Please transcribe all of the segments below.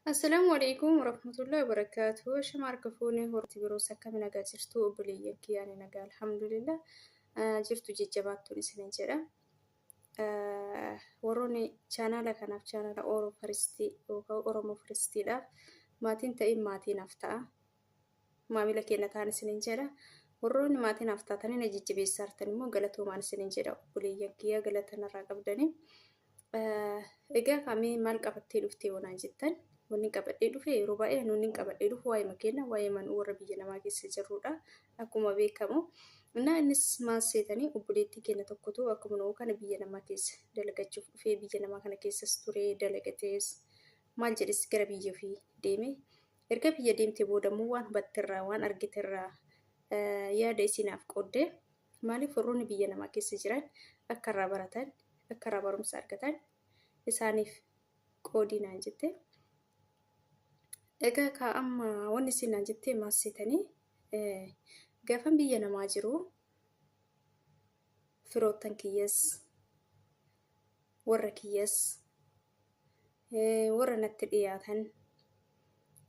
Assalaamu alaikum warahmatullahi wabarakaatuh. Shama harka fuunee horti biroos akkami nagaa jirtu obboleeyyan kiyyaa ni nagaa alhamdulillah. Jirtu jajjabaattuun isinin jedha. Warroonni chaanaala kanaaf chaanaala Oro Firistii yookaan Oromoo Firistiidhaaf maatiin ta'in maatii naaf ta'a. Maamila keenya ta'an isinin jedha. Warroonni maatii naaf taatanii na jajjabeessaa jirtan immoo galatoomaan isinin jedha obboleeyyan kiyyaa galata narraa qabdanii. Egaa kamii maal qabattee dhuftee wanaan jettan wanni qabadhee dhufe yeroo baay'ee nuuni qabadhee dhufu waa'ee makeena waa'ee manuu warra biyya namaa keessa jirrudha akkuma beekamu. Innaa innis maal seetanii obboleettii keenya tokkotu akkuma nuu kana biyya namaa keessa dalagachuuf dhufee biyya namaa kana keessas turee dalagatees maal jedhes gara biyya ofii deeme. Erga biyya deemte booda immoo waan hubatterraa waan argiterraa yaada isiinaaf qooddee Maaliif warroonni biyya namaa keessa jiran akka irraa baratan, akka irraa barumsa argatan isaaniif qoodii naan jette. Egaa kaa amma wanni isin naan jettee maal seetanii gaafan biyya namaa jiru firoottan kiyyas warra kiyyas warra natti dhiyaatan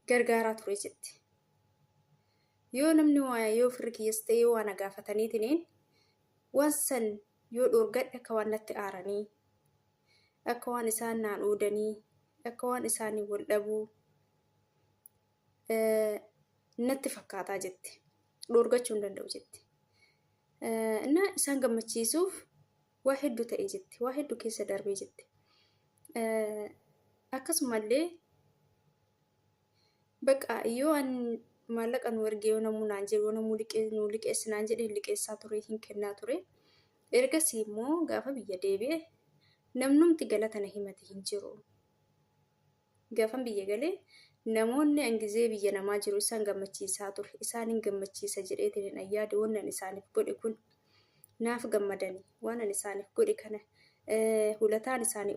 gargaaraa ture jette. Yoo namni waa yoo firri kiyyas ta'ee waa na gaafataniitiniin waan san yoo dhoorgadhe akka waan natti aaranii, akka waan isaan naan oodanii, akka waan isaanii wal dhabuu natti fakkaataa jette. Dhoorgachuu hin danda'u jette. Innaa isaan gammachiisuuf waa hedduu ta'e jette. Waa hedduu keessa darbee jette. Akkasumallee Baqa yoo an maallaqa nu erge yoo namuu naan jedhu yoo namuu liqee nu liqeessi naan jedhe hin liqeessaa ture hin kennaa ture. Ergasii immoo gaafa biyya deebi'e namnumti galata na himate hin jiru. Gaafan biyya galee namoonni an gizee biyya namaa jiru isaan gammachiisaa ture isaan hin gammachiisa jedheetiin hin yaade wannan isaaniif godhe kun naaf gammadani waan an isaaniif godhe kana hulataan isaanii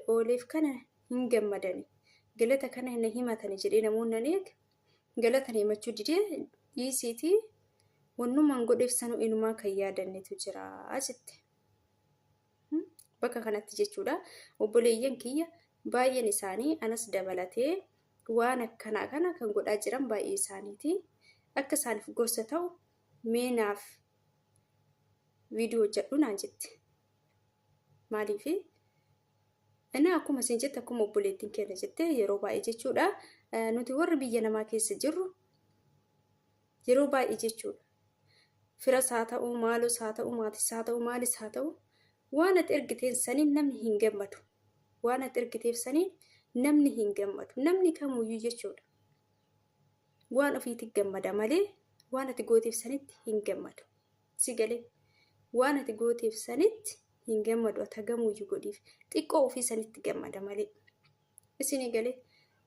ooleef kana hin gammadani. Galata kana na himatani jedhee namoonni nan eege galata na himachuu didee dhiisiitii wannumaan godheef sanuu inumaa kan yaadannetu jira jette. Bakka kanatti jechuudha obboleeyyan kiyya baay'een isaanii anas dabalatee waan akkanaa kana kan godhaa jiran baay'ee isaaniiti. Akka isaaniif gorsa ta'u mee naaf viidiyoo hojjedhu naan jette. Maaliif? Innaa akkuma isin jette akkuma obboleettiin keenya jette yeroo baay'ee jechuudha nuti warri biyya namaa keessa jirru yeroo baay'ee jechuudha. Firas haa ta'u maalos haa ta'u maatis haa ta'u maalis haa ta'u waan ati ergiteen saniin namni hin gammadu. Waan ati ergiteef saniin namni hin gammadu. Namni kamuyyuu jechuudha. Waan ofiitti gammada malee waan ati gooteef sanitti hin gammadu. Si galee waan ati gooteef sanitti hin gammadu ati hagamuyyuu godhiif xiqqoo ofii sanitti gammada malee. Isinii galee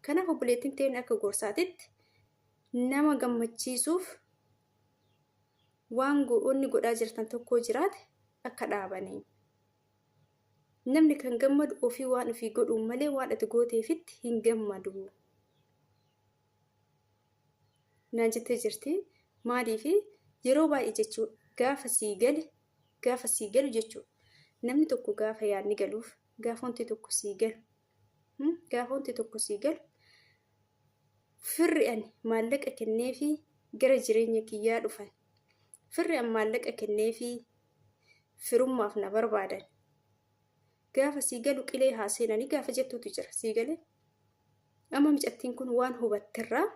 kanaaf obboleettiin teen akka gorsaatitti nama gammachiisuuf waan wanni godhaa jirtan tokkoo jiraate akka dhaabanii. Namni kan gammadu ofii waan ofii godhuun malee waan ati gooteefitti hin gammadu. Naan jettee jirti. Maaliifi yeroo baay'ee jechuudha gaafa sii gale gaafa sii galu jechuudha. Namni tokko gaafa yaadni galuuf gaafa wanti tokko sii galu gaafa wanti tokko sii galu firri ani maallaqa kenneefi gara jireenya kiyyaa dhufan firri an maallaqa kenneefi firummaaf na barbaadan gaafa sii galu qilee haa seenanii gaafa jettuutu jira sii galee Amma micattiin kun waan hubatterraa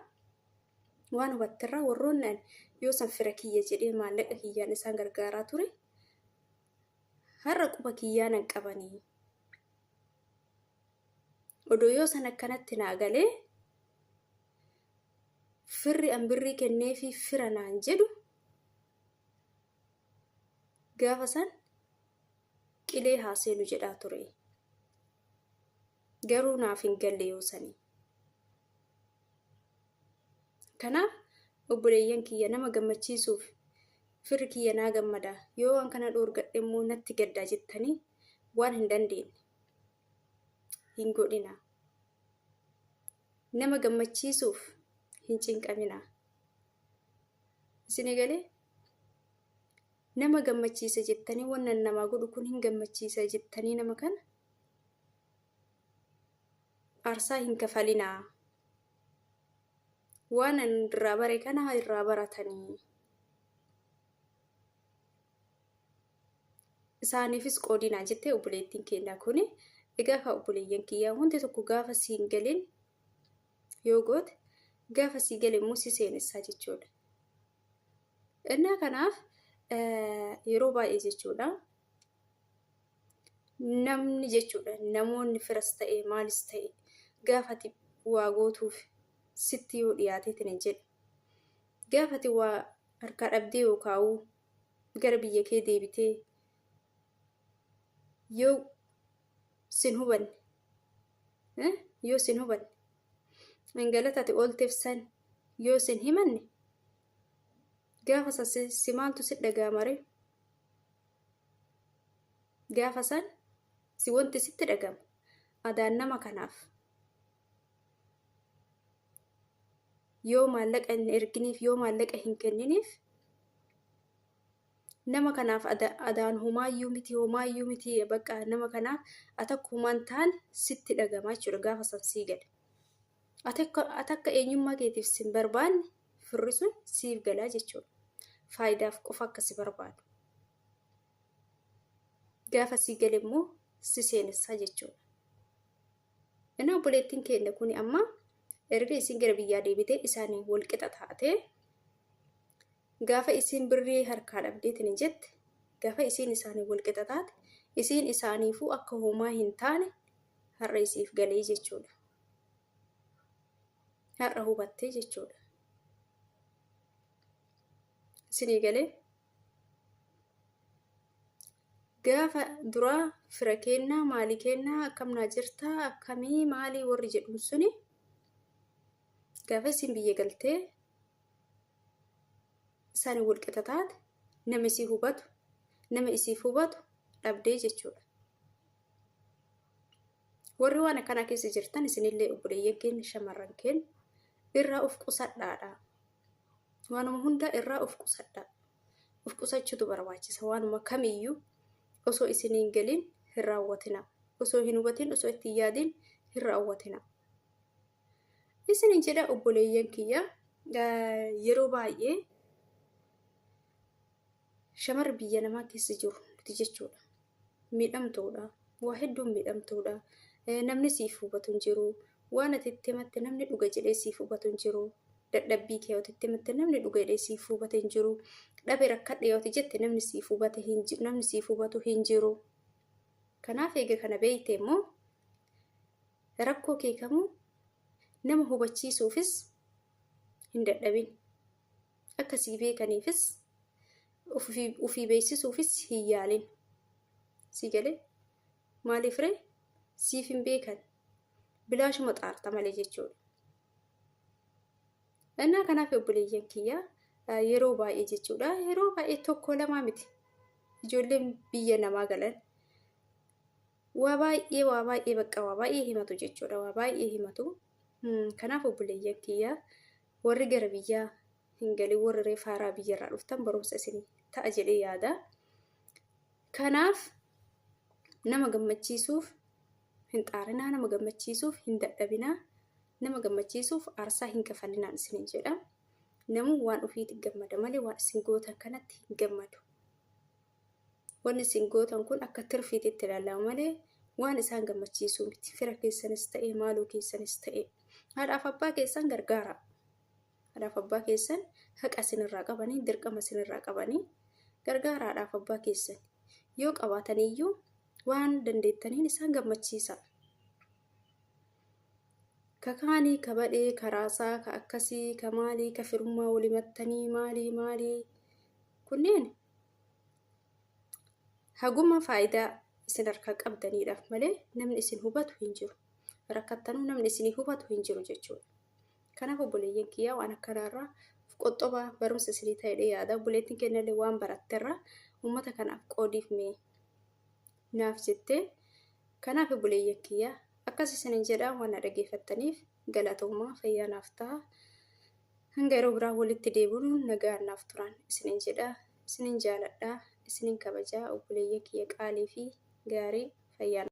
waan hubatterraa warroonni ani yoo san fira kiyya jedhee maallaqa kiyyaan isaan gargaaraa ture har'a quba kiyyaa nan qabanii. Odoo yoo san akkanatti naa galee firri an birrii kenneefii fira naan jedhu gaafa san qilee haa seenu jedhaa ture. Garuu naaf hin galle yoo sanii. Kanaaf obboleeyyan kiyya nama gammachiisuuf firri kiyya naa gammada yoo waan kana dhoorgadhe immoo natti gaddaa jettanii waan hin dandeenye hin godhinaa. Nama gammachiisuuf hin cinqaminaa. Isinii galee? Nama gammachiisa jettanii wannan namaa godhu kun hin gammachiisa jettanii nama kana Aarsaa hin kafalinaa. Waan ani irraa bare kana irraa baratanii. Isaaniifis qoodinaa jettee obboleettiin keenya kuni. Egaa kaa obboleeyyan kiyyaa wanti tokko gaafa siin galin yoo goote gaafa sii gale immoo si seenessaa jechuudha. Innaa kanaaf yeroo baay'ee jechuudha namni jechuudha namoonni firas ta'e maalis ta'e gaafati waa gootuuf sitti yoo dhiyaateetiin hin jedhe gaafati waa harkaa dhabdee yookaa'uu gara biyya kee deebitee yoo sin hubanne yoo sin hubanne galata ati oolteef san yoo sin himanne gaafa san si maaltu si dhaga'ama ree? Gaafa san si wanti sitti dhaga'amu adaan nama kanaaf yoo maallaqa hin erginiif yoo maallaqa hin kenniniif nama kanaaf adaan homaayyuu miti homaayyuu miti bakka nama kanaaf atakka homaan taane sitti dhagama jechuudha gaafa san sii gale. Ati akka eenyummaa keetiif sin barbaanne firri sun siif galaa jechuudha. Faayidaaf qofa akka si barbaadu. Gaafa sii gale immoo si seenessaa jechuudha. Inni obboleettiin keenya kuni amma erga isiin gara biyyaa deebitee isaaniin wal qixa taatee gaafa isiin birrii harkaa dhabdeetiin hin jette gaafa isiin isaaniin wal qixa taate isiin isaaniifuu akka homaa hin taane har'a isiif galee jechuudha. Har'a hubattee jechuudha. Isinii galee gaafa duraa fira keennaa maalii keennaa akkam naa jirtaa akkamii maalii warri jedhuun suni gaafa isin biyya galtee isaanii wal qixa taate nama isii hubatu nama isiif hubatu dhabdee jechuudha. Warri waan akkanaa keessa jirtan isinillee obboleeyyan keenya shamarran keenya irraa of qusadhaadha. Waanuma hundaa irraa of qusadhaa. Of qusachuutu barbaachisa. Waanuma kamiyyuu osoo isin hin galin hin raawwatina. Osoo hin hubatin osoo itti hin yaadin hin raawwatina. Isinin jedha obboleeyyan kiyya yeroo baay'ee shamarri biyya namaa keessa jiru nuti jechuudha. Miidhamtuudha. Waa hedduun miidhamtuudha. Namni siif hubatu hin jiru. Waan ati itti himatte namni dhuga jedhee siif hubatu hin jiru. Dadhabbii kee yoo itti himatte namni dhuga jedhee siif hubate hin jiru. Dhabe rakkadhe yoo jette namni siif hubate hin jiru. Namni siif hubatu hin jiru. Kanaaf eega kana beekte immoo rakkoo kee kamuu nama hubachiisuufis hin dadhabin. Akka sii beekaniifis ofii beeksisuufis hin yaalin. Sii galee maaliif ree siif hin beekan bilaashuma xaarta malee jechuudha. Innaa kanaaf obboleeyyan kiyya yeroo baay'ee jechuudha yeroo baay'ee tokko lamaa miti ijoolleen biyya namaa galan waa baay'ee waa baay'ee bakka waa baay'ee himatu jechuudha waa baay'ee himatu. Kanaaf obboleeyyan kiyya warri gara biyyaa hin galin warri reef haaraa biyyarraa dhuftan barumsa isin ta'a jedhee yaada. Kanaaf nama gammachiisuuf hin xaarinaa, nama gammachiisuuf hin dadhabinaa, nama gammachiisuuf aarsaa hin kafalinaan isinin jedha. Namuu waan ofiitti gammada malee waan isin gootan kanatti hin gammadu. Wanni isin gootan kun akka tirfiititti ilaalama malee waan isaan gammachiisuu miti. Fira keessanis ta'e maaloo keessanis ta'e haadhaaf abbaa keessan gargaara. Haadhaaf abbaa keessan haqa isinirraa qabanii dirqama isinirraa qabanii gargaara haadhaaf abbaa keessan. Yoo qabaataniyyuu waan dandeettaniin isaan gammachiisa. Ka kaanii ka badhee ka raasaa ka akkasii ka maalii ka firummaa walimattanii maalii maalii kunneen haguma faayidaa isin harkaa qabdaniidhaaf malee namni isin hubatu hin jiru. Rakkattanuu namni isinii hubatu hin jiru jechuudha. Kanaaf obboleeyyan kiyyaa waan akkanaarraa of qoxxobaa barumsa isinii ta'edha yaada. Obboleettiin kennallee waan baratterraa uummata kanaaf qoodiif mee naaf jettee. Kanaaf obboleeyyan kiyyaa akkas isinin jedhaa waan na dhageeffattaniif galatoomaa fayyaa naaf ta'a. Hanga yeroo biraa walitti deebinu nagaan naaf turaan isinin jedha. Isinin jaaladha, isinin kabajaa obboleeyyan kiyya qaalii fi gaarii fayyaa.